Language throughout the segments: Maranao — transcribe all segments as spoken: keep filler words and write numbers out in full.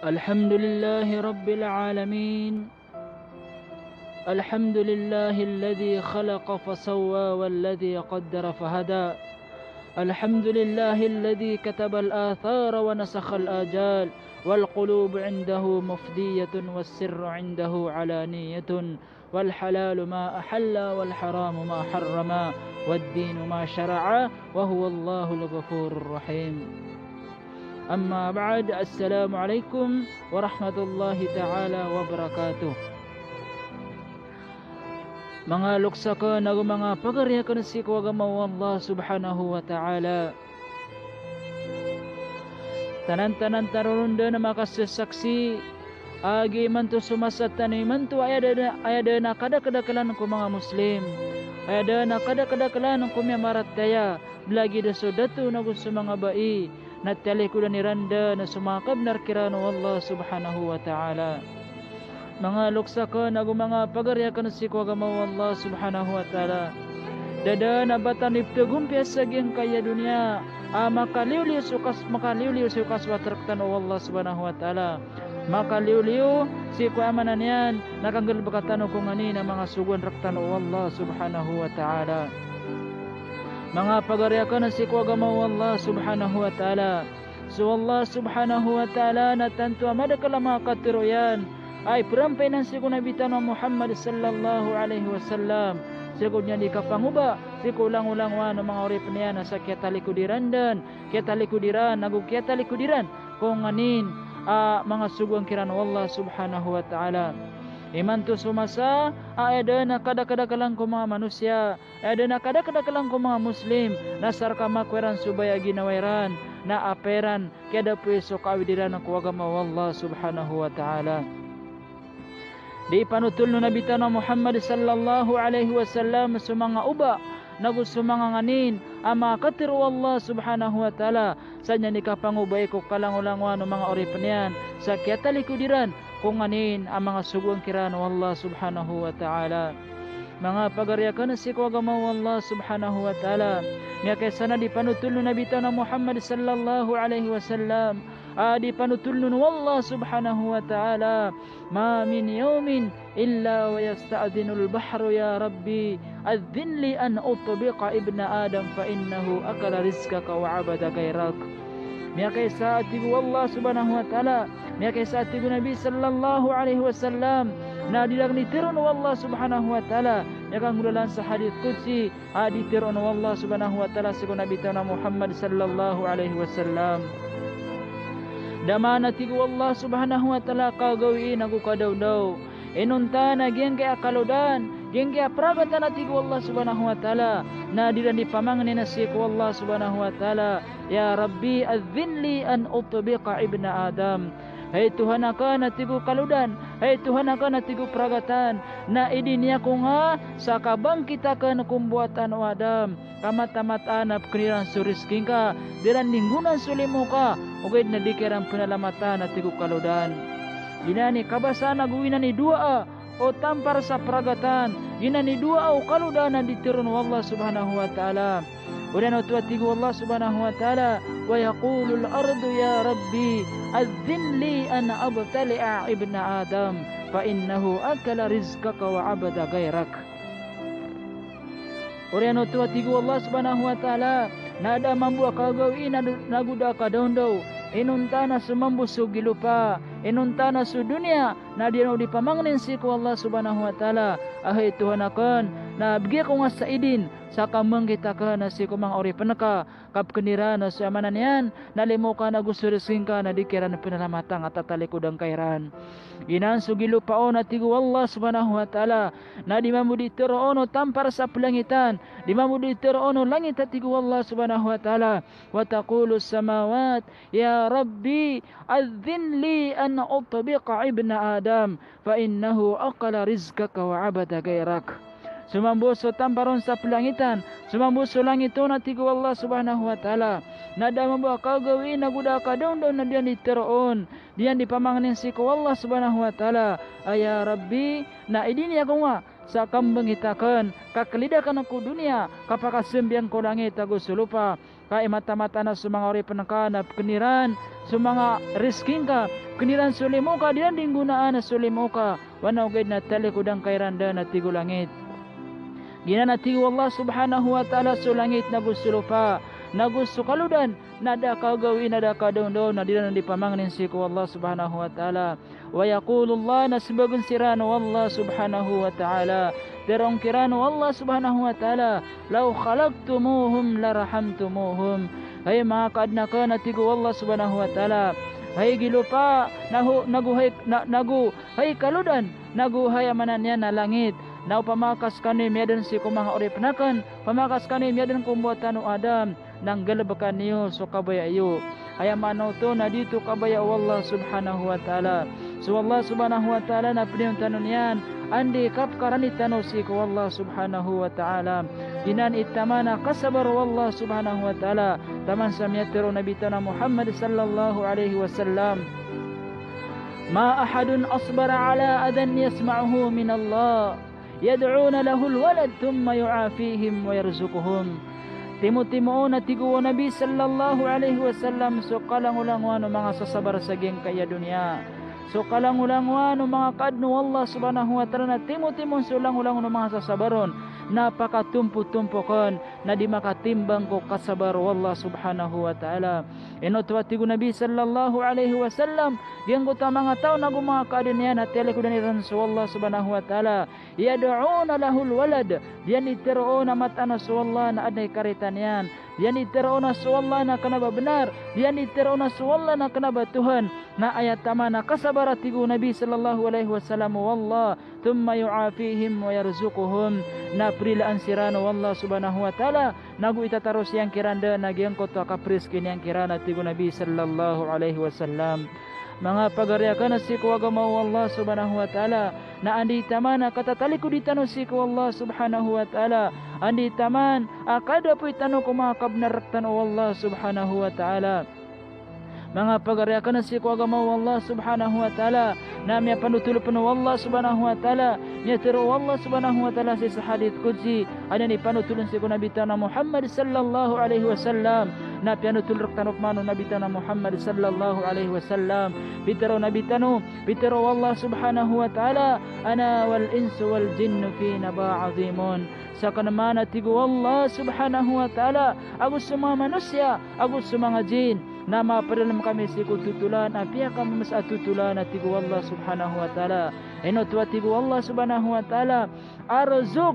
الحمد لله رب العالمين. الحمد لله الذي خلق فسوى والذي قدر فهدى. الحمد لله الذي كتب الآثار ونسخ الآجال. والقلوب عنده مفدية والسر عنده علانية. والحلال ما أحل والحرام ما حرم والدين ما شرع وهو الله الغفور الرحيم. أما بعد، السلام عليكم ورحمة الله تعالى وبركاته. Manga loks akn ago manga pagari akn sii ko agama o Allah Subhanahu wa Ta'ala. Tanan-tanan tano ron dn a makasasaksi a giya imanto so masa tano imanto, aya dn, aya dn a kadakdaklan ko manga Muslim, aya dn a kadakdaklan ko miyamaratiyaya, lagid so dato nago so manga bai, na talikodan iran dn so manga kabnar kiran o Allah Subhanahu wa Ta'ala. Manga loks akn ago manga pagari akn sii ko agama o Allah Subhanahu wa Ta'ala. Da dn a ba tano ipthagompiya sa giyangkaya doniya a makaliyo-liyo so kas-, makaliyo-liyo so kasowat rktano o Allah Subhanahu wa Ta'ala. Makaliyo-liyo sii ko aya maana niyan na kanggalbka tano ko nganin a manga sogoan rktano o Allah Subhanahu wa Ta'ala. Manga pagari akn sii ko agama o Allah Subhanahu wa Ta'ala. So Allah Subhanahu wa Ta'ala na tanto a madakl a manga katharo iyan a iprampay nan sii ko Nabi tano a Muhammad sallallahu alaihi wasallam, sii ko doniya di kapangoba sii ko langolangowan o manga oripn iyan a sa kiyatalikod iran dn, kiyatalikod iran, ago kiyatalikod iran ko nganin a manga sogoan kiran o Allah Subhanahu wa Ta'ala. Imanto so masa a aya dn a kadakdaklan ko manga manosiya, aya dn a kadakdaklan ko manga Muslim, na sa rka makowa iran so baya a ginawa iran, na apiya iran kiyadapoy so kaawid iran ko agama o Allah Subhanahu wa Ta'ala. Di panotholn o Nabi tano a Muhammad sallallahu alaihi wasallam so manga oba nago so manga nganin a manga katharo o Allah Subhanahu wa Ta'ala, sa doniya di kapangobai ko kalangolangowan o manga oripn iyan, sa kiyatalikod iran ko nganin a manga sogoan kiran o Allah Subhanahu wa Ta'ala. Manga pagari akn sii ko agama o Allah Subhanahu wa Ta'ala. Miyakaisa na di panotholn o Nabi tano a Muhammad sallallahu alaihi wasallam a di panotholn o Allah Subhanahu wa Ta'ala: ما من يوم إلا ويستأذن البحر يا رب أذن لي أن أطبق ابن آدم فإنه أكل رزقك وعبد غيرك. Miyakaisa a tig o Allah Subhanahu wa Ta'ala, miyakaisa a tig o Nabi sallallahu alaihi wasallam, na di dn itharoon o Allah Subhanahu wa Ta'ala, miyakanggolalan sa hadith qudsi, a di tharoon o Allah Subhanahu wa Ta'ala sii ko Nabi tano a Muhammad sallallahu alaihi wasallam. Da man a tig o Allah Subhanahu wa Ta'ala kagawii nago kadaondaw. Inonta na giyangkaya kalodan, giyangkaya pragatan a tig o Allah Subhanahu wa Ta'ala, na di iran di pamangnin sii ko Allah Subhanahu wa Ta'ala: يا رب أذن لي أن أطبق ابن آدم. Hay Tuhan akn, a tig o kalodan, hay Tuhan akn, a tig o pragatan, na idini ako nga sa kabangkit akn ko mbowatan o Adam, ka mataan-mataan a pkn iran so rizki ngka, di iran di nggonan so limo ka, ogaid na di ka iran pnalamatan, a tig o kalodan. Giyanan i kabasa ago giyanan i dowaa o tampar sa pragatan, giyanan i dowaa o kalodan a di tharoon o Allah Subhanahu wa Ta'ala. Oriyan oto a tig o Allah Subhanahu wa Ta'ala: ويقول الأرض يا رب أذن لي أن أبتلع ابن آدم فإنه أكل رزقك وعبد غيرك. Oriyan oto a tig o Allah Subhanahu wa Ta'ala, na da mambo a kagawii na, nago da kadaondaw, inonta na so mambo so gilopa, inonta na so doniya, na di ron di pamangnin sii ko Allah Subhanahu wa Ta'ala a hay Tuhan akn, na bgi ako nga sa idin sa kabangkit akn sii ko manga oripn ka, ka pkn iran so, aya maana niyan na, limo ka nago so rizki ngka na di ka iran pnalamatan a tatalikodan ka iran. Giyanan so gilopa on, a tig o Allah Subhanahu wa Ta'ala, na di mambo di tharoon o tampar sa plangitan, di mambo di tharoon o langit, a tig o Allah Subhanahu wa Ta'ala: وتقول السماوات يا رب أذن لي أن أطبق ابن آدم فإنه أكل رزقك وعبد غيرك. So mambo so tampar on sa plangitan, so mambo so langit on, a tig o Allah Subhanahu wa Ta'ala, na da mambo a kagawii nago da kadaondaw na di iran di tharoon, di iran di pamangnin sii ko Allah Subhanahu wa Ta'ala a: يا رب, na idini ako nga sa kambngit akn, ka klid akn ko doniya, ka pakasambiyan ko langit ago so lopa, ka i mataan-mataan a so manga oripn ka na pkn iran so manga rizki ngka, pkn iran so limo ka, di iran di nggonaan so limo ka, wana ogaid na talikodan ka iran dn a tig o langit. Giyanan a tig o Allah subhanahu wa ta'ala so langit nago so lopa, nago so kalodan, na da a kagawii, na da a kadaondaw, na di iran di pamangnin sii ko Allah subhanahu wa ta'ala. Wa yaqulullah, na smbagn siran o Allah subhanahu wa ta'ala. Tharoon kiran o Allah subhanahu wa ta'ala, "Law khalaqtumuhum larhamtumuhum." Hay manga kaadn akn, a tig o Allah subhanahu wa ta'ala. Hay gilopa, nago, nago hay, na, nago hay kalodan, nago hay, aya maana niyan na langit. Na opama ka skano i miyadn sii ko manga oripn akn, opama ka skano i miyadn ko mbawataan o Adam, na nggalbka niyo so kabaya iyo. Aya maana oto na di oto kabaya o Allah subhanahu wa ta'ala. So Allah subhanahu wa ta'ala na pdiyon tano niyan, anda i kapkarani tano sii ko Allah subhanahu wa ta'ala. Giyanan i taman a kasabar o Allah subhanahu wa ta'ala. Taman sa miyatharo o Nabi tano a Muhammad sallallahu alaihi wasallam, "Ma ahadun asbara ala adhan yasma'uhu min Allah, yad'una lahul walad thumma yu'afihim wa yarzuquhum." Timotimoon, a tig o Nabi sallallahu alaihi wasallam, so kalangolangowan o manga sasabar sa giyangkaya doniya. So kalangolangowan o manga kaadn o Allah subhanahu wa ta'ala na timotimoon so langolangowan o manga sasabar on, na pakatompotompokn, na di makatimbang ko kasabar o Allah subhanahu wa ta'ala. Ino oto, a tig o Nabi sallallahu alaihi wasallam, giyangkoto a manga taw nago manga kaadn iyan a talikodan iran so Allah subhanahu wa ta'ala. Yad'una lahul walad. Di iyan di tharoon a mataan a so Allah na adn a ikarita niyan. Di iyan di tharoon a so Allah na kna ba bnar. Di iyan di tharoon a so Allah na kna ba Tuhan. Na aya taman a kasabar, a tig o Nabi sallallahu alaihi wasallam, o Allah. Thumma yu'afihim wa yarzuquhum. Na prilaan siran o Allah subhanahu wa ta'ala, nago itataros iyan kiran dn a giyangkoto a kaprizki niyan kiran, a tig o Nabi sallallahu alaihi wasallam. Manga pagari akn sii ko agama o Allah subhanahu wa ta'ala, na anda i taman a katatalikodi tano sii ko Allah subhanahu wa ta'ala, anda i taman a kadapoy tano ko manga kabnar rktano o Allah subhanahu wa ta'ala. Manga pagari akn sii ko agama o Allah subhanahu wa ta'ala, na miyapanothol pn o Allah subhanahu wa ta'ala, miyatharo o Allah subhanahu wa ta'ala sii sa hadith qudsi, a aya ipanothol on sii ko Nabi tano a Muhammad sallallahu alaihi wasallam, na piyanothol rktano pman o Nabi tano a Muhammad sallallahu alaihi wasallam. Pitharo o Nabi tano, pitharo o Allah subhanahu wa ta'ala, "Ana wal insu wal jinnu fi naba' azimun." Sakn man, a tig o Allah subhanahu wa ta'ala, ago so manga manosiya, ago so manga jin, na mapadalm kami sii ko totolan a piyakamamas a totolan, a tig o Allah subhanahu wa ta'ala. Ino oto, a tig o Allah subhanahu wa ta'ala, "Arzuq,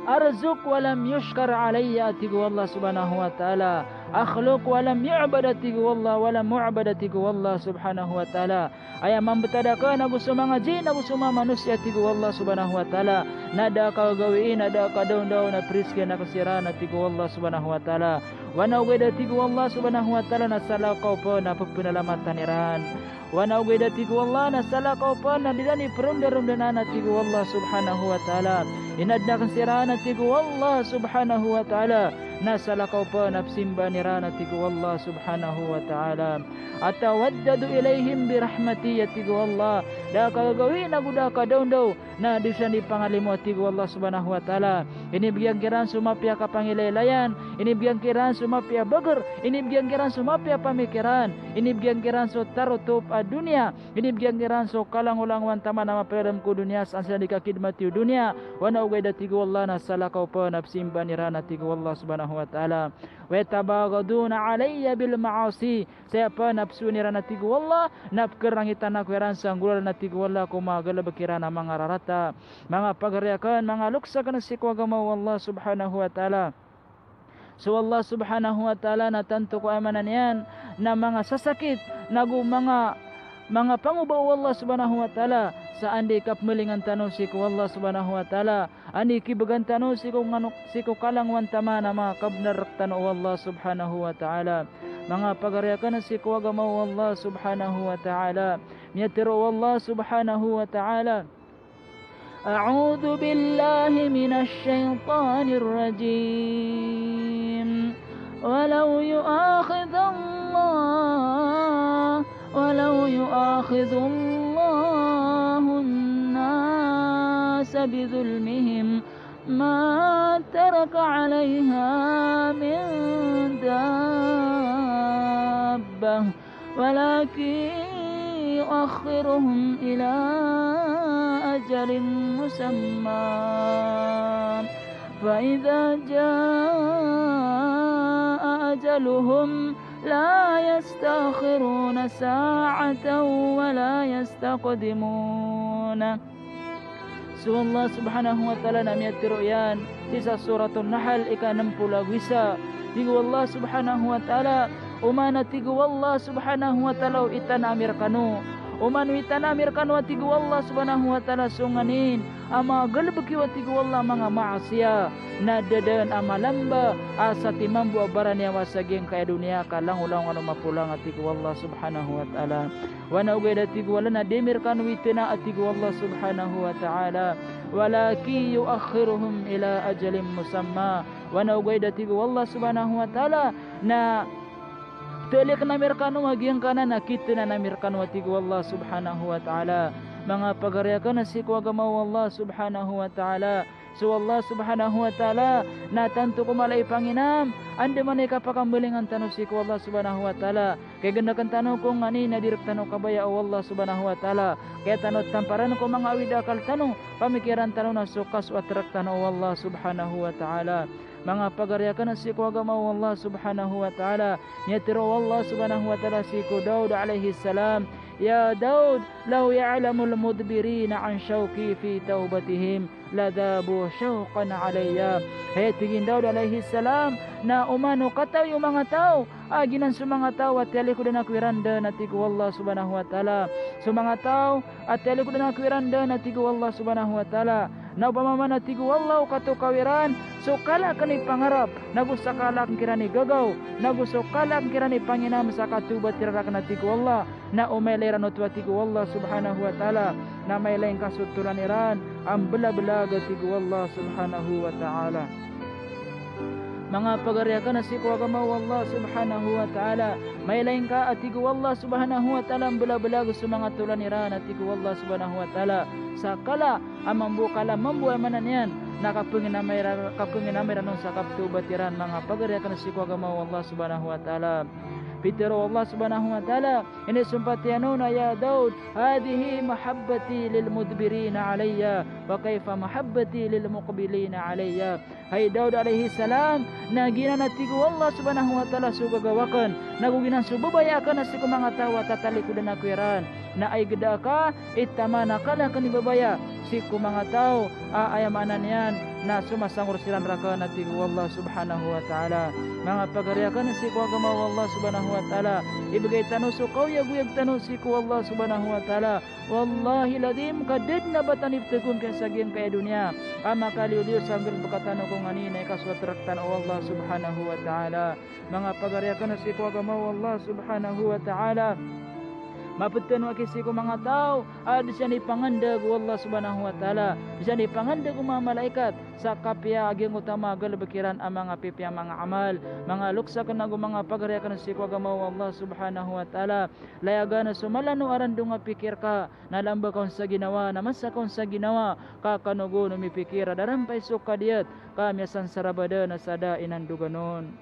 arzuq wa lam yushkar alayya," a tig o Allah subhanahu wa ta'ala. "Akhluq wa lam yu'bad," a tig o Allah, "wa lam u'bad," a tig o Allah subhanahu wa ta'ala. Aya mambtad akn ago so manga jin ago so manga manosiya, a tig o Allah subhanahu wa ta'ala, na da a kagawii, na da a kadaondaw, na prizkian akn siran, a tig o Allah subhanahu wa ta'ala. Wana ogaid, a tig o Allah subhanahu wa ta'ala, na salakaw pn a ppnalamatan iran. Wana ogaid, a tig o Allah, na salakaw pn a di iran di prondarondanan, a tig o Allah subhanahu wa ta'ala. Inadn akn siran, a tig o Allah subhanahu wa ta'ala, na salakaw pn a pzimbaan iran, a tig o Allah subhanahu wa ta'ala. "Atawaddadu ilayhim bi rahmati," a tig o Allah. Da a kagawii nago da a kadaondaw, na di siran di pangalimo, a tig o Allah subhanahu wa ta'ala. Inibgan kiran so mapiya a kapangilailayan, inibgan kiran so mapiya a bagr, inibgan kiran so mapiya a pamikiran, inibgan kiran so tarotop a doniya, inibgan kiran so kalangolangowan taman a mapadalm ko doniya, saan siran di kakidmati o doniya. Wana ogaid, a tig o Allah, na salakaw pn a pzimbaan iran, a tig o Allah subhanahu wa ta'ala. "Wa yatabaghaduna alayya bil ma'asi." Saya pn a psoon iran, a tig o Allah, na pkrangitan ako iran sa nggolalan, a tig o Allah, ko manga galbk iran a manga rarata. Manga pagari akn, manga loks akn sii ko agama o Allah subhanahu wa ta'ala. So Allah subhanahu wa ta'ala na tanto ko, aya maana niyan na manga sasakit, nago manga, manga pangoba o Allah subhanahu wa ta'ala, sa anda i kapmalingan tano sii ko Allah subhanahu wa ta'ala. Anda i kibgan tano sii ko ngano, sii ko kalangowan taman a manga kabnar rktano o Allah subhanahu wa ta'ala. Manga pagari akn sii ko agama o Allah subhanahu wa ta'ala. Miyatharo o Allah subhanahu wa ta'ala, "A'udhu billahi minash shaytanir rajim. Walaw yu'akhidhullah, walaw yu'akhidhullahun nasa بظلمهم ما ترك عليها من دابة ولكن يؤخرهم إلى أجل مسمى فإذا جاء أجلهم لا يستأخرون ساعة ولا يستقدمون. So Allah Subhanahu wa Ta'ala na miyatharo iyan sii sa Suratun Nahl ika nem polo ago isa. Tig o Allah Subhanahu wa Ta'ala, oman a tig o Allah Subhanahu wa Ta'ala o itanami rekano. Oman o itanami rekano a tig o Allah Subhanahu wa Ta'ala so nganin a manga galebek iyo a tig o Allah a manga maasiya, na da dn a malamba a satiman bo a baraniyawa sa giyangkaya doniya ka langolangon o mapolang a tig o Allah Subhanahu wa Ta'ala. Oway na ogaid a tig o Allah na di ami rekano itena a tig o Allah Subhanahu wa Ta'ala. ولكن يؤخرهم إلى أجل مسمى. Oway na ogaid a tig o Allah Subhanahu wa Ta'ala na taliken ami rekano a giyangkanan a kitenan ami rekano a tig o Allah Subhanahu wa Ta'ala. Manga pagari aken sii ko agama o Allah Subhanahu wa Ta'ala. So Allah Subhanahu wa Ta'ala na tanto ko mala i panginam, andamanaya i kapakambalingan tano sii ko Allah Subhanahu wa Ta'ala. Kay geneken tano ko nganin a di rektano kabaya o Allah Subhanahu wa Ta'ala. Kaya tano tamparan ko manga awid a akal tano, pamikiran tano na so kasoat rektano o Allah Subhanahu wa Ta'ala. Manga pagari aken sii ko agama o Allah Subhanahu wa Ta'ala. Miyatharo o Allah Subhanahu wa Ta'ala sii ko Daud alayhi salam, يا داود لو يعلم المدبرين عن شوقي في توبتهم لذابوا شوقا علي. Hay tig i Daud alayhi salam, na oman o katawi o manga taw a giyanan so manga taw a tiyalikodan ako iran dn a tig o Allah Subhanahu wa Ta'ala. So manga taw a tiyalikodan ako iran dn a tig o Allah Subhanahu wa Ta'ala. Na opama man a tig o Allah o katokawi ran so kala aken i pangarap, nago sa kala aken kiran i gagaw, nago so kala aken kiran i panginam sa katawbat iran raken a tig o Allah, na o mailay iran oto a tig o Allah Subhanahu wa Ta'ala, na mailay ngka so tolan iran a mbelabelag a tig o Allah Subhanahu wa Ta'ala. Manga pagari aken sii ko agama o Allah Subhanahu wa Ta'ala, mailay ngka a tig o Allah Subhanahu wa Ta'ala a mbelabelag so manga tolan iran a tig o Allah Subhanahu wa Ta'ala. Sa kala a mambo, kala mambo a maana niyan na kapenginama iran, kapenginama iran on sa kapetawbat iran, manga pagari aken sii ko agama o Allah Subhanahu wa Ta'ala. Pitharo o Allah Subhanahu wa Ta'ala, inisompati iyan on a, يا داود هذه محبتي للمدبرين علي فكيف محبتي للمقبلين علي. Hay Daud alayhi salam, na giyanan a tig o Allah Subhanahu wa Ta'ala so gagaw aken, nago giyanan so babaya aken a sii ko manga taw a tatalikodan ako iran. Na ay geda ka i taman a kala aken i babaya sii ko manga taw a aya maana niyan na somasangor siran raken a tig o Allah Subhanahu wa Ta'ala. Manga pagari aken sii ko agama o Allah Subhanahu wa Ta'ala, ibegay tano so kaoyagoyag tano sii ko Allah Subhanahu wa Ta'ala. Wallahi al-azim, ka da den a ba tano iptegon kn sa giyangkaya doniya a makaliyoliyo sa nggalebeka tano ko nganin a ikasoat rektano o Allah Subhanahu wa Ta'ala. Manga pagari aken sii ko agama o Allah Subhanahu wa Ta'ala, maped tano aki sii ko manga taw a di siran ipangendag o Allah Subhanahu wa Ta'ala, di siran ipangendag o manga malaikat sa kapiya a giyangkoto a manga galebek iran a manga pipiya a manga amal. Manga loks aken ago manga pagari aken sii ko agama o Allah Subhanahu wa Ta'ala, layagan so malano a randong a pikir ka, na lamba ka on sa ginawa, na masa ka on sa ginawa, ka kanogon o mipikir a darampay so kadiyat, ka miyasansara badan a sa da inandogan on.